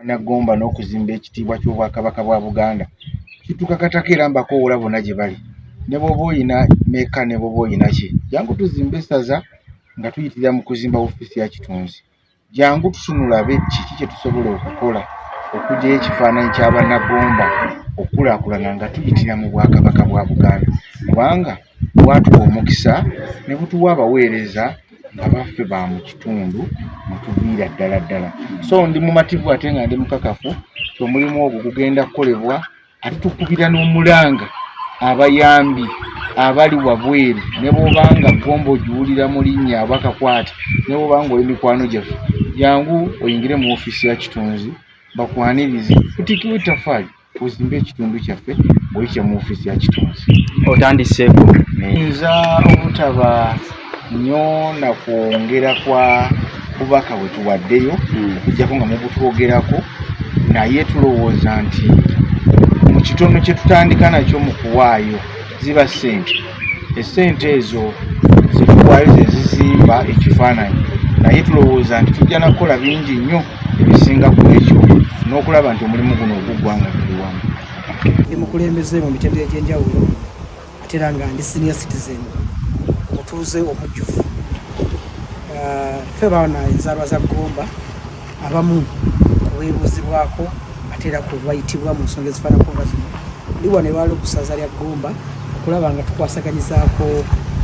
Bannagomba n'okuzimba ekitiibwa ky'Obwakabaka bwa Buganda kitukakatako era mbakowoola bonna gye bali ne bw'oba olina meka ne bw'oba olina ki, jangu tuzimbe essaza nga tuyitirira mu kuzimba ofiisi ya Kitunzi. Jangu tutunulabe kiki kye tusobola okukola okuggyayo ekifaananyi kya Bannagomba okukulaakulana nga tuyitira mu Bwakabaka bwa Buganda kubanga bwatuwa omukisa ne butuwa abaweereza nga baffe ba mu kitundu mwe tuviira ddala ddala. So ndi mumativu ate nga ndi mukakafu nti omulimu ogwo gugenda kukolebwa ate tukubira n'omulanga abayambi abali wabweru ne bw'obanga Gomba ogiwulira mu linnya oba kakwate ne bw'obanga oli mikwano gyaffe, jangu oyingire mu ofiisi ya Kitunzi bakwanirize otiikiwo ettaffaali ozimbe ekitundu kyaffe ng'oyitira mu ofiisi ya Kitunzi. Otandiseeko Nza obutaba nnyo na kwongera kwa bubaka bwe tuwaddeyo okuggyako nga mubutwogerako, naye tulowooza nti mu kitono kye tutandika nakyo mu kuwaayo ziba ssente, essente ezo ze tuwaayo ze zizimba ekifaananyi, naye tulowooza nti tujja na kukola bingi nnyo ebisinga ku ekyo n'okulaba nti omulimu guno oguggwa nga tuli wamu. Ndi mukulembeze mu mitendera egy'enjawulo ate era nga ndi senior citizen, omutuuze omujjuvu. Ffe baana enzaalwa za Gomba abamu ku beebuuzibwako ate era ku bayitibwa mu nsonga ezifaananako nga zino. Ndi wano ewalala ku ssaza lya Gomba okulaba nga tukwasaganyizaako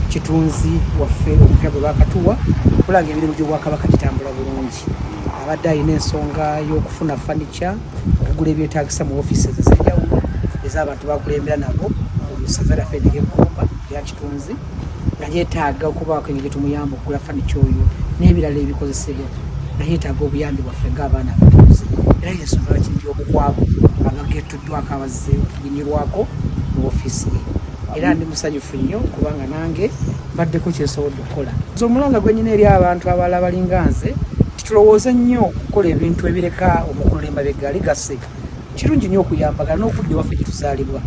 Kitunzi waffe omupya gwe baakatuwa okulaba nga emirimu gy'Obwakabaka gitambula bulungi. Abadde alina ensonga y'okufuna fanica, okugula ebyetaagisa mu ofiisi ez'enjawulo ez'abantu bakulembera nabo mu ssaza lyaffe ery'e Gomba erya Kitunzi, nga yeetaaga okubaako engeri gye tumuyamba okugula fanica oyo n'ebirala ebikozesebwa, nga yeetaaga obuyambi bwaffe ng'abaana abatuuze. Era y'ensonga lwaki ndi omu ku abo abagettuddwako abazze okuginyirwako mu ofiisi ye. Era ndi musanyufu nnyo kubanga nange mbaddeko kye nsobodde okukola. Nze omulanga gwe nnina eri abantu abalala balinga nze nti tulowooze nnyo okukola ebintu ebireka omukululo emabega, legacy. Kirungi nnyo okuyambagana n'okudda ewaffe gye tuzaalibwa,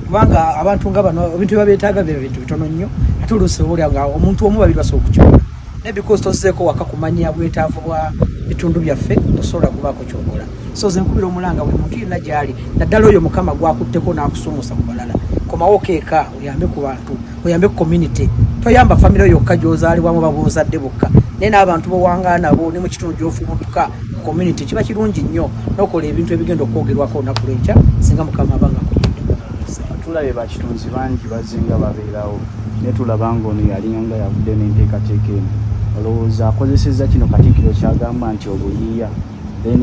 kubanga abantu nga bano ebintu bye babeetaaga biba bintu bitono nnyo, ate oluusi oba olya nga omuntu omu babiri basobola okukikola, naye because tozzeeko waka kumanya bwetaavu bwa bitundu byaffe tosobola kubaako ky'okola. So nze nkubira omulanga buli muntu yenna gy'ali, naddala oyo Mukama gw'akutteko n'akusuumuusa ku balala, komawo eka oyambe ku bantu, oyambe ku community. Toyamba famire yokka gy'ozaalibwamu oba b'ozadde bokka, naye n'abantu b'owangaala nabo ne mu kitundu gy'ofubutuka ku community. Kiba kirungi nnyo n'okola ebintu ebigenda okwogerwako olunaku lw'enkya singa Mukama aba nga akuyambye. Tulabye bakitunzi bangi bazinga babeerawo, naye tulaba ng'ono yalinga yavudde n'enteekateeka eno. Olowooza akozesezza kino Katikkiro ky'agamba nti obuyiiya?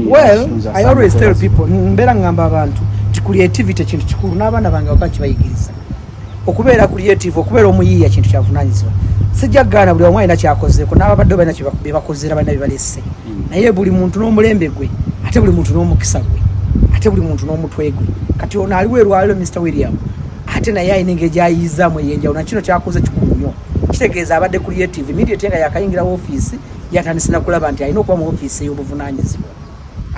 Well, I always tell people, mbeera ngamba abantu nti creativity kintu kikulu, n'abaana bange baka kibayigiriza okubeera creative, okubeera omuyiiya kintu kyavunaanyizibwa. Sijja kugaana buli omu alina kyakozeeko, n'ababadde balina bye bakoze era balina bye balese, naye buli muntu n'omulembe gwe, ate buli muntu n'omukisa gwe, ate buli muntu n'omutwe gwe. Kati ono aliwo erwaliro Mr William, ate naye alina engeri gy'ayiizaamu ey'enjawulo, na kino kyakoze kikulu nnyo, kitegeeza abadde creative immediate nga yakayingira woofiisi. Yatandise nakulaba nti alina okuba mu ofiisi ey'obuvunaanyizibwa,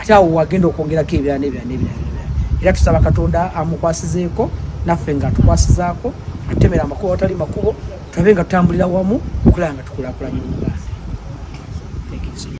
ate awo wagenda okwongerako ebirala n'ebirala n'ebirala n'ebirala. Era tusaba Katonda amukwasizeeko naffe nga atukwasizaako, atutemera amakubo awatali makubo, tulabe nga tutambulira wamu okulaba nga tukulaakulanya Obuganda. Thank you so much.